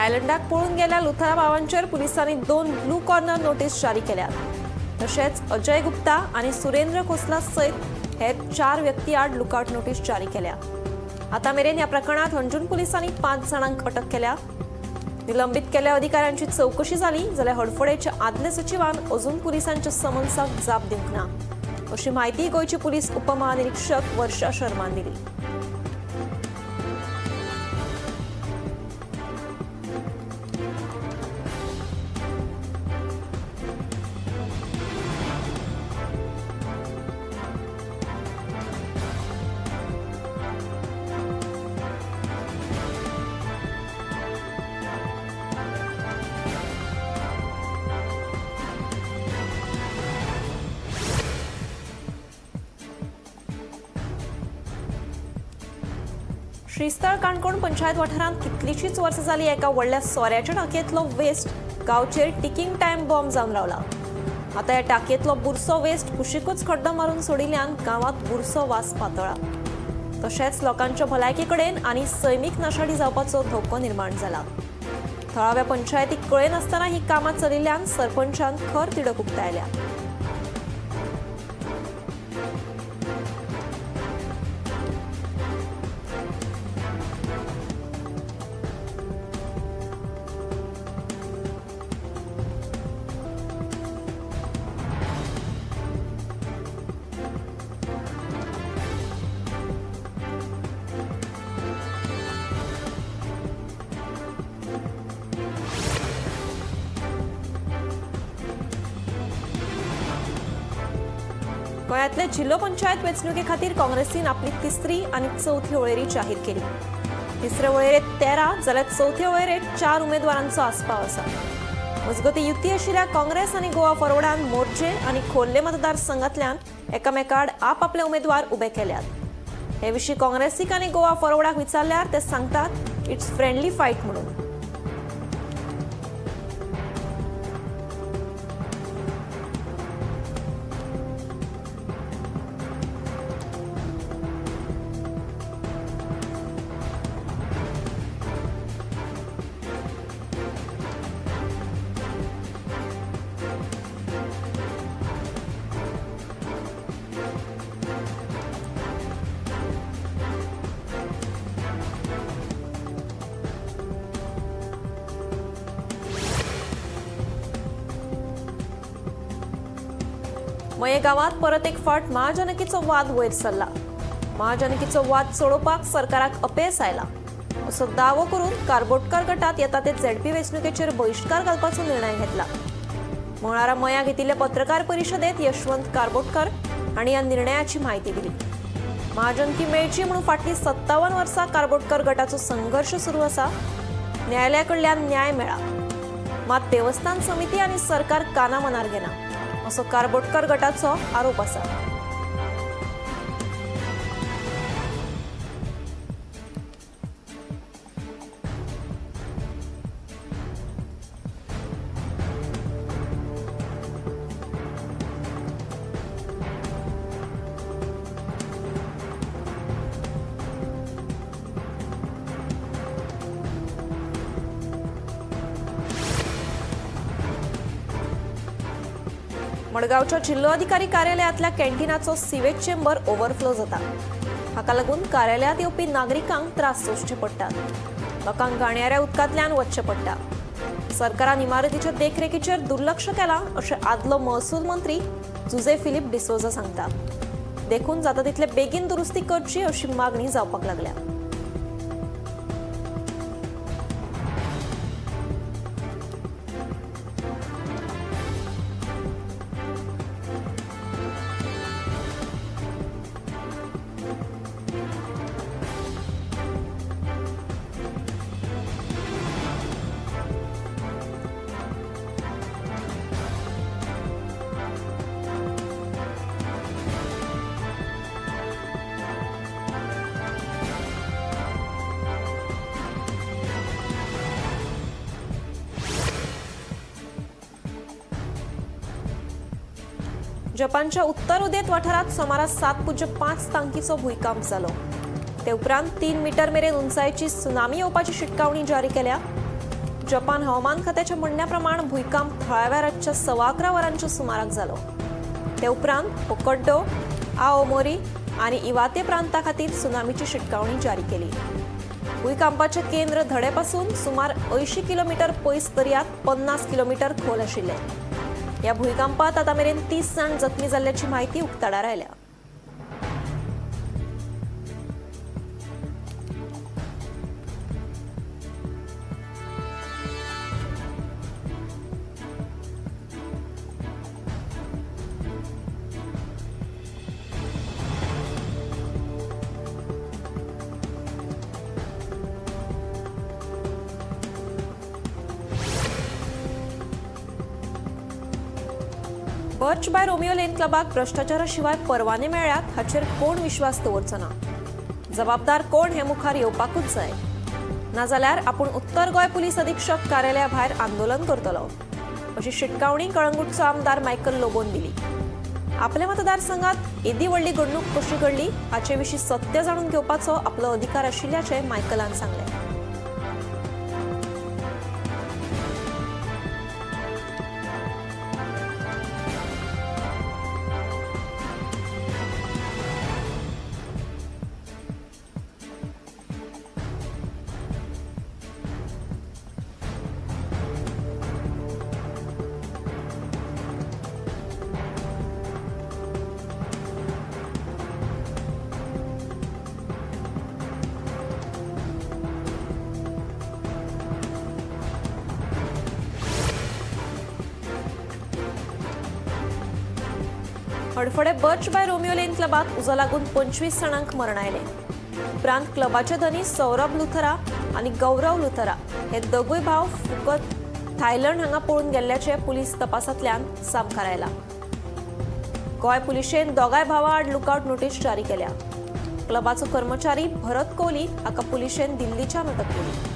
थायलंडाक पळून गेल्ल्या लुथरा बाबांचेर पुलिसांनी 2 ब्लू कॉर्नर नोटीस जारी केल्या. तशेंच अजय गुप्ता आनी सुरेंद्र खोसला सयत हेर 4 व्यक्ती आड लुकआउट नोटीस जारी केल्या. आता मेरेन ह्या प्रकरणात हणजूण पुलिसांनी 5 जाणांक अटक केल्या. निलंबित केल्ल्या अधिकाऱ्यांची चवकशी जाली जाल्यार हडफडेच्या आदल्या सचिवान अजून पुलिसांच्या समन्साक जाप दिवंक ना, अशी माहिती गोंयचे पुलीस उपमहानिरीक्षक वर्षा शर्मान दिली. श्रीस्थळ काणकोण पंचायत वाठारांत कितलीशीच वर्सां जाली एका व्हडल्या सोऱ्याच्या टाकयेंतलो वेस्ट गांवचेर टिकिंग टायम बॉम्ब जावन रावला. आतां ह्या टाकयेंतलो बुरसो वेस्ट कुशीकूच खड्डो मारून सोडिल्ल्यान गांवांत बुरसो वास पातळा. तशेंच लोकांच्या भलायके कडेन आनी सैमीक नाशाडी जावपाचो धोको निर्माण जाला. थळाव्या पंचायतीक कळयनासतना ही कामां चलिल्ल्यान सरपंचान खर तिडक उक्तायल्या. गोंयांतले जिल्हो पंचायत वेंचणुके खातीर काँग्रेसीन आपली तिसरी आनी चवथी वळेरी जाहीर केली. तिसरे वळेरेंत 13 जाल्यार चवथे वळेरेंत 4 उमेदवारांचो आस्पाव आसा. मजगतीं युती आशिल्ल्या काँग्रेस आनी गोवा फॉरवर्डान मोरजे आनी खोर्ले मतदारसंघांतल्यान एकामेकाड आपआपले उमेदवार उबे केल्यात. हे विशीं काँग्रेसीक आनी गोवा फॉरवर्डाक विचारल्यार ते सांगतात it's friendly fight म्हणून. मये गांवांत परत एक फावट महाजनकीचो वाद वयर सरला. महाजनकीचो वाद सोडोवपाक सरकाराक अपेस आयला असो दावो करून कारबोटकर गटात येता ते झेडपी वेंचणुकेचेर बहिश्कार घालपाचो निर्णय घेतला. मंगळारा मया घेतिल्ले पत्रकार परिशदेत यशवंत कारबोटकर हांणी ह्या निर्णयाची म्हायती दिली. महाजनकी मेळची म्हणून फाटलीं 57 वर्सां कारबोटकर गटाचो संघर्श सुरू आसा. न्यायालया कडल्यान न्याय मेळ्ळा, मात देवस्थान समिती आनी सरकार काना मनार घेना असो कारबोटकर गटाचो आरोप आसा. मडगांवच्या जिल्लोधिकारी कार्यालयांतल्या कॅन्टीनाचो सिवेज चेंबर ओव्हरफ्लो जाता. हाका लागून कार्यालयांत येवपी नागरिकांक त्रास सोंसचे पडटात. लोकांक घाणयाऱ्या उदकांतल्यान वचचें पडटा. सरकारान इमारतीच्या देखरेखीचेर दुर्लक्ष केलां अशें आदलो महसूल मंत्री जुझे फिलीप डिसोजा सांगता. देखून जाता तितले बेगीन दुरुस्ती करची अशी मागणी जावपाक लागल्या. जपानच्या उत्तर उदेंत वाठारांत सोमारा 7.5 तांकीचो भुंयकांप जालो. ते उपरांत 3 मिटर मेरेन उंचायेची सुनामी येवपाची शिटकावणी जारी केल्या. जपान हवामान खात्याच्या म्हणण्या प्रमाण भुंयकांप थळाव्या रातच्या 11:15 वरांच्या सुमाराक जालो. ते उपरांत होक्कायडो, आओमोरी आनी इवाते प्रांता खातीर सुनामीची शिटकावणी जारी केली. भुंयकांपाचें केंद्र धडेपासून सुमार 80 किलोमिटर पयस दर्यांत 50 किलोमिटर खोल आशिल्लें. ह्या भुंयकांपात आतां मेरेन 30 जाण जखमी जाल्ल्याची म्हायती उक्ताडार आयल्या. बर्च बाय रोमियो लेन क्लबाक भ्रश्टाचारा शिवाय परवाने मेळ्ळ्यात हाचेर कोण विश्वास दवरचो ना. जबाबदार कोण हे मुखार येवपाकूच जाय. नाजाल्यार आपूण उत्तर गोंय पुलीस अधीक्षक कार्यालया भायर आंदोलन करतलो अशी शिटकावणी कळंगूटचो आमदार मायकल लोबोन दिली. आपल्या मतदारसंघात येदी व्हडली घडणूक कशी घडली हाचे विशीं सत्य जाणून घेवपाचो आपलो अधिकार आशिल्ल्याचें मायकलान सांगलें. Hadfade Birch by Romeo Lane क्लबात उजो लागून 25 जाणांक मरण आयलें. उपरांत क्लबाचे धनी सौरभ लुथरा आनी गौरव लुथरा हे दोगूय भाव फुकत थायलंड हांगा पळून गेल्ल्याचे पुलीस तपासांतल्यान सामकार आयला. गोंय पुलिशेन दोगांय भावां आड लुकआवट नोटीस जारी केल्या. क्लबाचो कर्मचारी भरत कोहली हाका पुलिशेन दिल्लीच्यान अटक केली.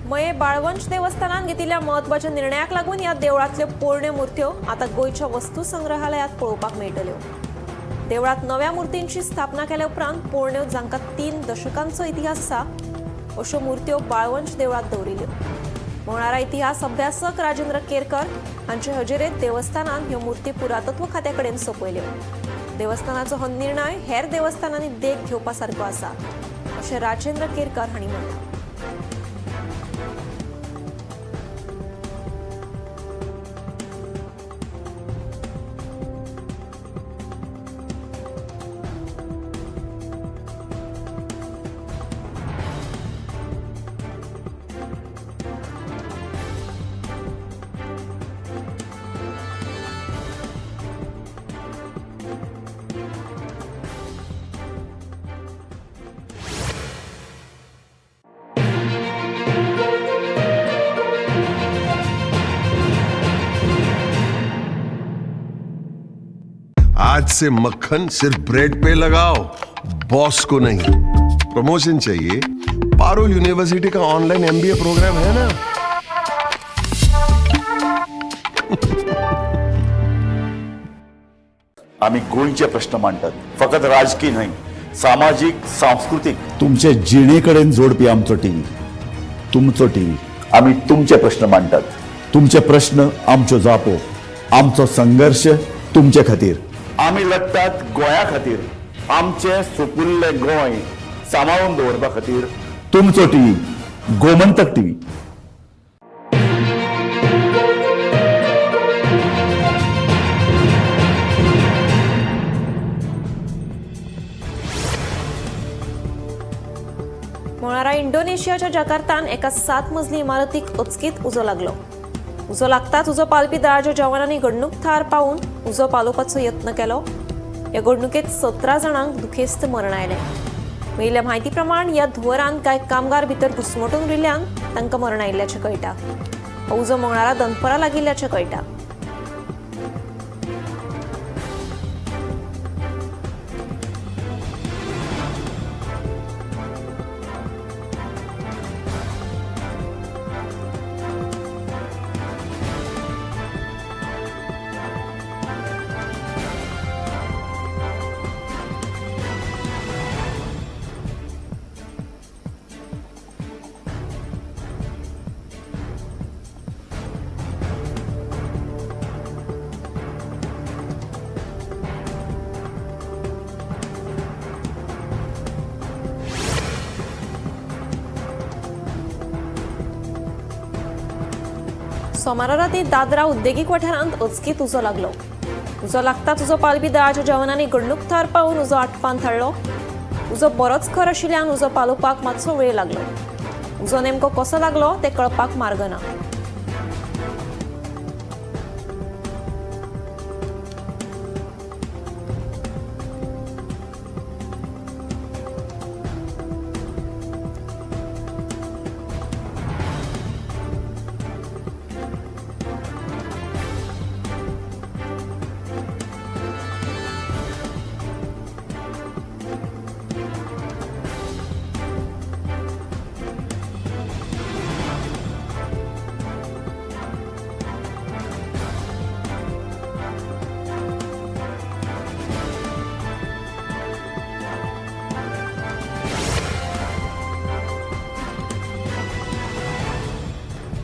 मये बाळवंच देवस्थानान घेतिल्ल्या म्हत्वाच्या निर्णयाक लागून ह्या देवळांतल्यो पोरण्यो मुर्त्यो आतां गोंयच्या वस्तू संग्रहालयात पळोवपाक मेळटल्यो. देवळांत नव्या मुर्तींची स्थापना केल्या उपरांत पोरण्यो जांकां 3 दशकांचो इतिहास आसा अश्यो मुर्त्यो बाळवंच देवळांत दवरिल्ल्यो. मंगळारा इतिहास अभ्यासक राजेंद्र केरकर हांचे हजेरेंत देवस्थानान ह्यो मुर्ती पुरातत्व खात्या कडेन सोंपयल्यो. देवस्थानाचो हो निर्णय हेर देवस्थानांनी देख घेवपा सारको आसा अशें राजेंद्र केरकर हांणी म्हणलां. आज से मक्खन सिर्फ ब्रेड पे लगाओ, बॉस को नहीं. प्रमोशन चाहिए? पारुल यूनिवर्सिटी का ऑनलाइन एमबीए प्रोग्राम है ना. आम्ही गोंयचे प्रश्न मांडटात, फकत राजकी न्हय, सामाजीक, सांस्कृतीक. तुमचे जिणेकडेन जोडपी आमचो टीव्ही, तुमचो टीव्ही. आम्ही तुमचे प्रश्न मांडटात. तुमचे प्रश्न आमच्यो जापो, आमचो संघर्श तुमचे खातीर. आमी लढटात गोंया खातीर, आमचें सुपुल्लें गोंय सांबाळून दवरपा खातीर. तुमचो टीव्ही, गोमंतक टीव्ही. मंगळारा इंडोनेशियाच्या जकार्तान एका 7 मजली इमारतीक अचकीत उजो लागलो. उजो लागताच उजो पालपी दळाच्या जवानांनी घडणूक थार पावून उजो पालोवपाचो यत्न केलो. ह्या घडणुकेत 17 जाणांक दुखेस्त मरण आयलें. मेळिल्ल्या म्हायती प्रमाण ह्या धुंवरान कांय कामगार भितर घुस्मटून उरिल्ल्यान तांकां मरण आयिल्ल्याचें कळटा. हो उजो मंगळारा दनपरां लागिल्ल्याचें कळटा. सोमारा राती दादरा उद्देगीक वाठारांत अचकीत उजो लागलो. उजो लागताच उजो पालवी दळाच्या जवानांनी घडणूक थळार पावून उजो आटपान थाडलो. उजो बरोच खर आशिल्ल्यान उजो पालोवपाक मातसो वेळ लागलो. उजो नेमको कसो लागलो तें कळपाक मार्ग ना.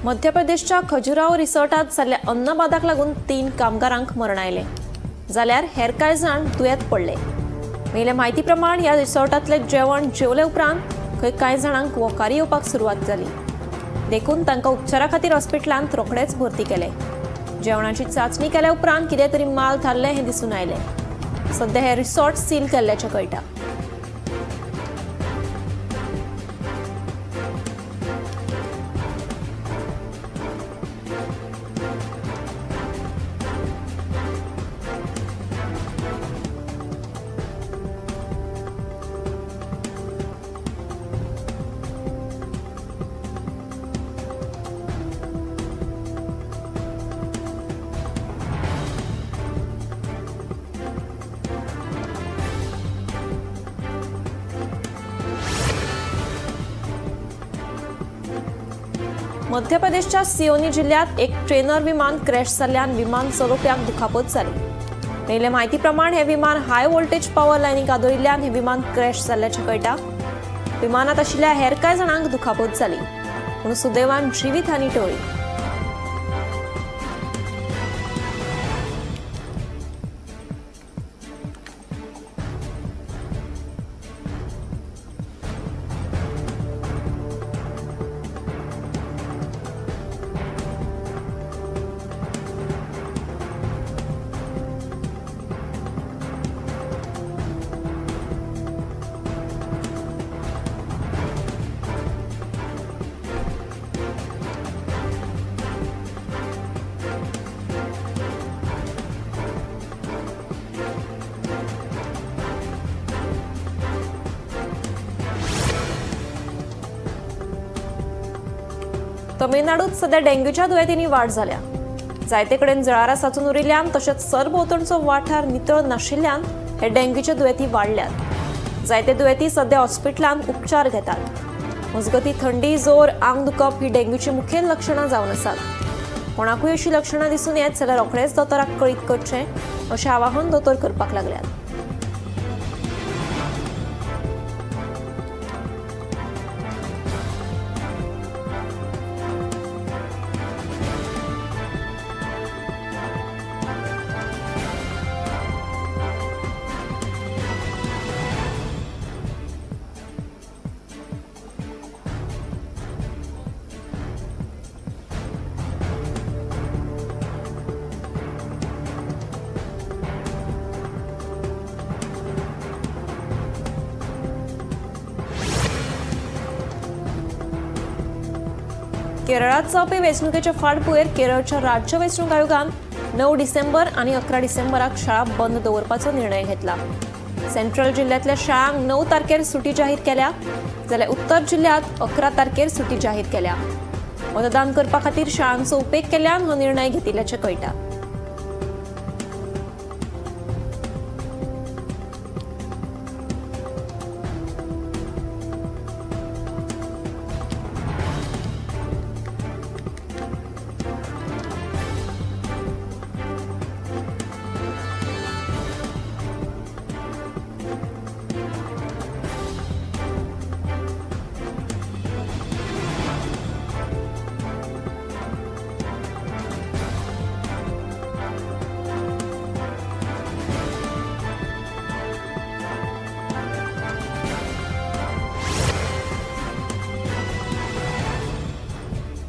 मध्य प्रदेशच्या खजुराहो रिसॉर्टात जाल्ल्या अन्नबादाक लागून 3 कामगारांक मरण आयलें, जाल्यार हेर कांय जाण दुयेंत पडले. मेळिल्ले म्हायती प्रमाण ह्या रिसॉर्टांतलें जेवण जेवले उपरांत खंय कांय जाणांक वोकारी येवपाक सुरवात जाली, देखून तांकां उपचारा खातीर हॉस्पिटलांत रोखडेच भरती केले. जेवणाची चांचणी केल्या उपरांत कितें तरी माल थारलें हें दिसून आयलें. सध्या हें रिसॉर्ट सील केल्ल्याचें कळटा. मध्य प्रदेशच्या सिओनी जिल्ह्यात एक ट्रेनर विमान क्रॅश जाल्ल्यान विमान चलोवप्याक दुखापत जाली. मेळिल्ले म्हायती प्रमाण हें विमान हाय व्होल्टेज पॉवर लायनीक आदळिल्ल्यान हें विमान क्रॅश जाल्ल्याचें कळटा. विमानांत आशिल्ल्या हेर कांय जाणांक दुखापत जाली, पूण सुदैवान जिवीत हानी टळ्ळी. तमिळनाडूत सध्या डेंग्यूच्या दुयेंतींनी वाड जाल्या. जायते कडेन जळारां साचून उरिल्ल्यान तशेंच सरभोंवतणचो वाठार नितळ नाशिल्ल्यान हे डेंग्यूचे दुयेंती वाडल्यात. जायते दुयेंती सध्या हॉस्पिटलांत उपचार घेतात. मजगतीं थंडी, जोर, आंग दुखप ही डेंग्यूची मुखेल लक्षणां जावन आसात. कोणाकूय अशी लक्षणां दिसून येत जाल्यार रोखडेंच दोतोराक कळीत करचें अशें आवाहन दोतोर करपाक लागल्यात. केरळात जावपी वेंचणुकेच्या फाटभुंयेर केरळच्या राज्य वेंचणूक आयोगान 9 डिसेंबर आनी 11 डिसेंबराक शाळा बंद दवरपाचो निर्णय घेतला. सेंट्रल जिल्ह्यांतल्या शाळांक 9 तारखेर सुटी जाहीर केल्या, जाल्यार उत्तर जिल्ह्यांत 11 तारखेर सुटी जाहीर केल्या. मतदान करपा खातीर शाळांचो उपेग केल्ल्यान हो निर्णय घेतिल्ल्याचें कळटा.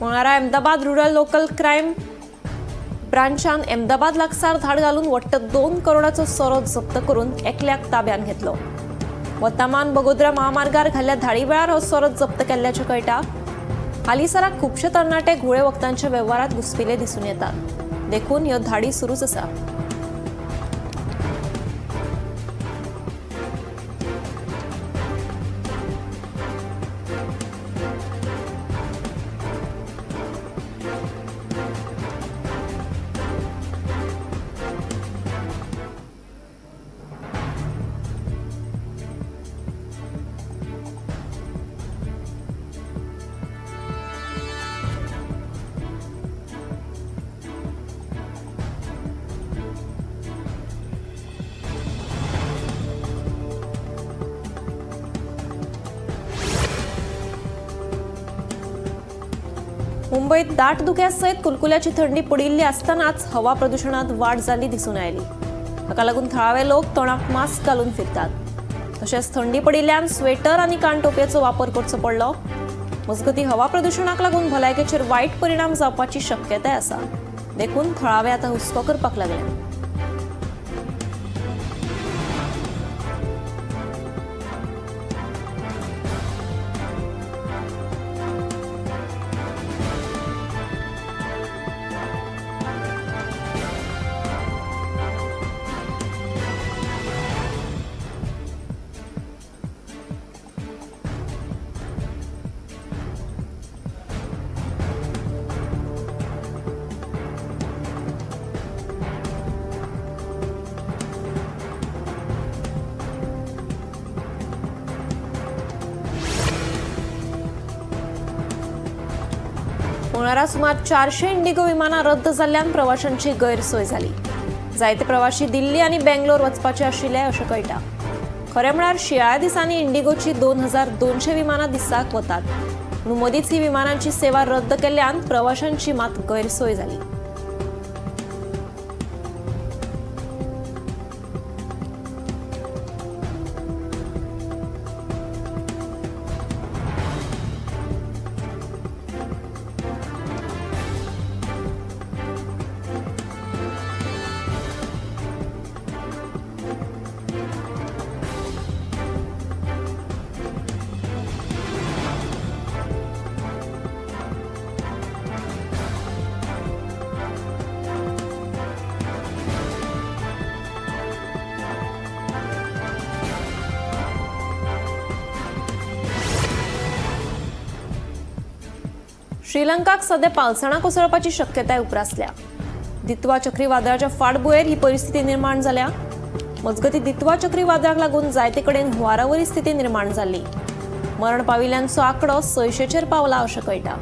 मंगळारा अहमदाबाद रुरल लोकल क्रायम ब्रांचान अहमदाबाद लागसार धाड घालून वट्ट 2 करोडाचो सोरो जप्त करून एकल्याक ताब्यात घेतलो. वर्तमान बगोदरा महामार्गार घाल्ल्या धाडी वेळार हो सोरो जप्त केल्ल्याचें कळटा. हालींसराक खुबशे तरणाटे घुळे वखदांच्या वेव्हारात घुसपिल्ले दिसून येतात, देखून ह्यो धाडी सुरूच आसा. मुंबईत दाट धुक्यासयत कुलकुल्याची थंडी पडिल्ली आसतनाच हवा प्रदुशणात वाड जाल्ली दिसून आयली. हाका लागून थळावे लोक तोंडाक मास्क घालून फिरतात. तशेंच थंडी पडिल्ल्यान स्वेटर आनी कानटोपयेचो वापर करचो पडलो. मजगतीं हवा प्रदुशणाक लागून भलायकेचेर वायट परिणाम जावपाची शक्यताय आसा, देखून थळावे आतां हुस्को करपाक लागले. मंगळारा सुमार 400 इंडिगो विमानां रद्द जाल्ल्यान प्रवाशांची गैरसोय जाली. जायते प्रवाशी दिल्ली आनी बेंगलोर वचपाचे आशिल्ले अशें कळटा. खरें म्हळ्यार शिंयाळ्या दिसांनी इंडिगोची 2200 विमानां दिसाक वतात, पूण मदींच ही विमानांची सेवा रद्द केल्ल्यान प्रवाशांची मात गैरसोय जाली. श्रीलंकाक सध्या पालसणां कोसळपाची शक्यताय उप्रासल्या. दित्वा चक्रीवादळाच्या फाटभुंयेर ही परिस्थिती निर्माण जाल्या. मजगतीं दित्वा चक्रीवादळाक लागून जायते कडेन हुंवारावरी स्थिती निर्माण जाल्ली. मरण पाविल्ल्यांचो आंकडो 600चेर पावला अशें कळटा.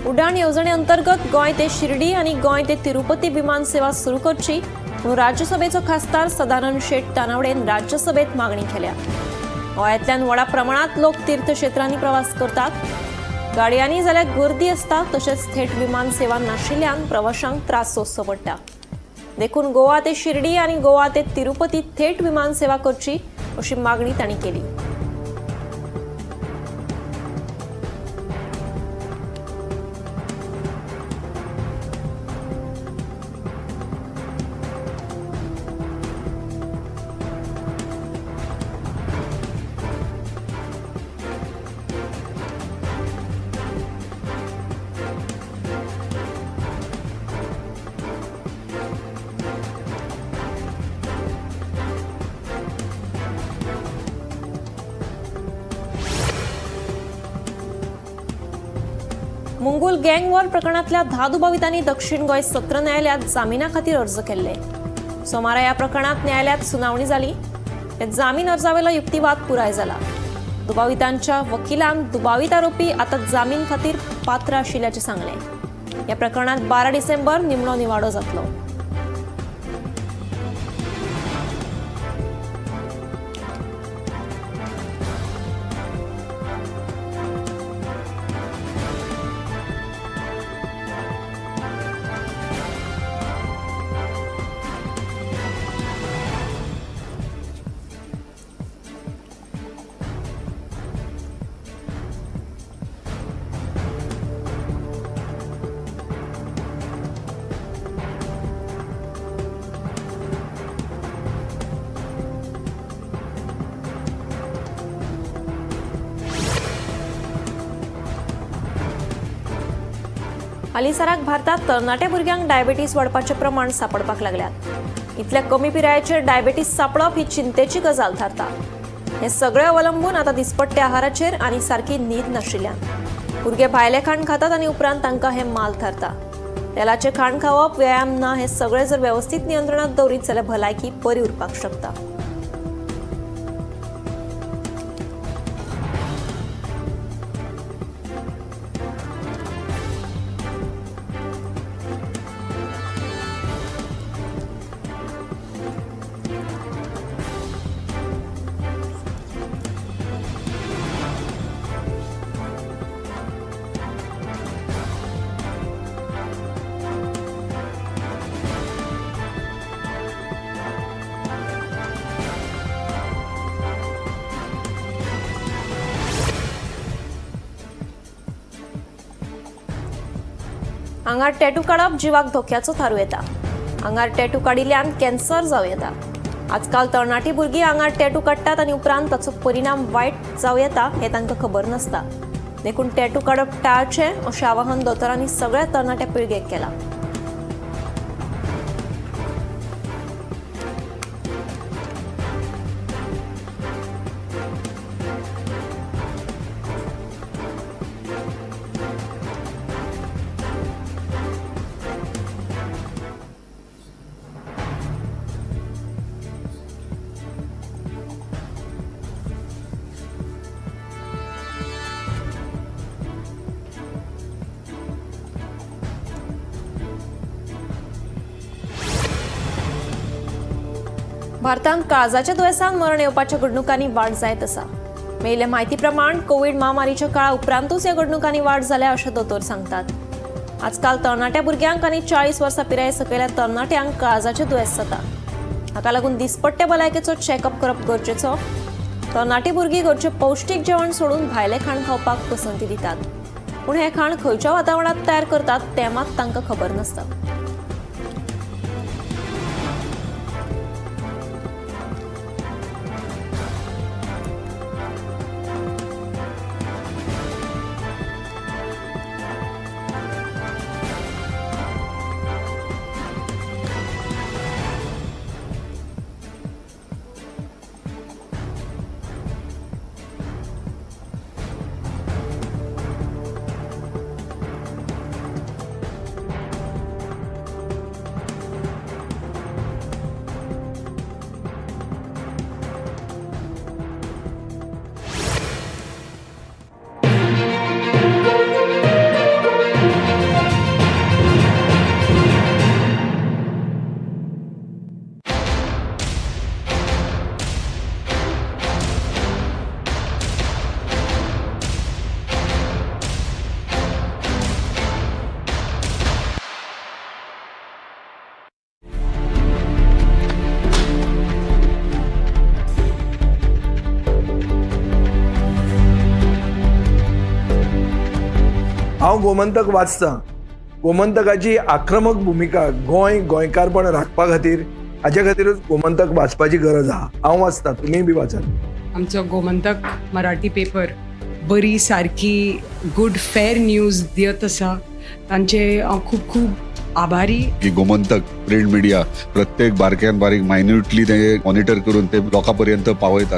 उडाण येवजणे अंतर्गत गोंय ते शिर्डी आनी गोंय ते तिरुपती विमान सेवा सुरू करची म्हणून राज्यसभेचो खासदार सदानंद शेट तानावडेन राज्यसभेत मागणी केल्या. गोंयांतल्यान व्हडा प्रमाणात लोक तीर्थक्षेत्रांनी प्रवास करतात. गाडयांनी जाल्यार गर्दी आसता, तशेंच थेट विमान सेवा नाशिल्ल्यान प्रवाशांक त्रास सोंसचो पडटा. देखून गोवा ते शिर्डी आनी गोवा ते तिरुपती थेट विमान सेवा करची अशी मागणी तांणी केली. मुंगूल गँग वॉर प्रकरणांतल्या 10 दुबावितांनी दक्षिण गोंय सत्र न्यायालयात जामिना खातीर अर्ज केल्ले. सोमारा ह्या प्रकरणात न्यायालयात सुनावणी जाली. ह्या जामीन अर्जावेलो युक्तिवाद पुराय जाला. दुबावितांच्या वकिलान दुबावीत आरोपी आतां जामीन खातीर पात्र आशिल्ल्याचें सांगलें. ह्या प्रकरणात 12 डिसेंबर निमणो निवाडो जातलो. हालींसराक भारतात तरणाट्या भुरग्यांक डायबेटीस वाडपाचें प्रमाण सांपडपाक लागल्यात. इतल्या कमी पिरायेचेर डायबेटीस सांपडप ही चिंतेची गजाल थारता. हें सगळें अवलंबून आतां दिसपट्ट्या आहाराचेर आनी सारकी न्हीद नाशिल्ल्यान. भुरगे भायलें खाण खातात आनी उपरांत तांकां हें माल थारता. तेलाचें खाण खावप, व्यायाम ना, हें सगळें जर वेवस्थीत नियंत्रणांत दवरीत जाल्यार भलायकी बरी उरपाक शकता. आंगार टॅटू काडप जिवाक धोक्याचो थारूं येता. आंगार टॅटू काडिल्ल्यान कॅन्सर जावं येता. आजकाल तरणाटी भुरगीं आंगार टॅटू काडटात आनी उपरांत ताचो परिणाम वायट जावं येता हें तांकां खबर नासता. देखून टॅटू काडप टाळचें अशें आवाहन दोतोरांनी सगळ्या तरणाट्या पिळगेक केलां. भारतांत काळजाच्या दुयेंसान मरण येवपाच्या घडणुकांनी वाड जायत आसा. मेळिल्ले म्हायती प्रमाण कोवीड महामारीच्या काळा उपरांतूच ह्या घडणुकांनी वाड जाल्या अशें दोतोर सांगतात. आजकाल तरणाट्या भुरग्यांक आनी 40 वर्सां पिराये सकयल्या तरणाट्यांक काळजाचें दुयेंस जाता. हाका लागून दिसपट्टे भलायकेचो चॅकअप करप गरजेचो. तरणाटी भुरगीं घरचें पौश्टीक जेवण सोडून भायलें खाण खावपाक पसंती दितात. पूण हें खाण खंयच्या वातावरणांत तयार करतात तें मात तांकां खबर नासता. हांव गोमंतक वाचतां. गोमंतकाची आक्रमक भुमिका गोंय गोंयकारपण राखपा खातीर, हाजे खातीरूच गोमंतक वाचपाची गरज आहा. हांव वाचतां, तुमीय बी वाचात. आमचो गोमंतक मराठी पेपर बरी सारकी गुड फेर न्यूज दियत आसा. तांचे हांव खूब खूब आभारी. की गोमंतक प्रिंट मिडिया प्रत्येक बारक्यान बारीक मायन्युटली ते मॉनिटर करून ते लोकां पर्यंत पावयतात.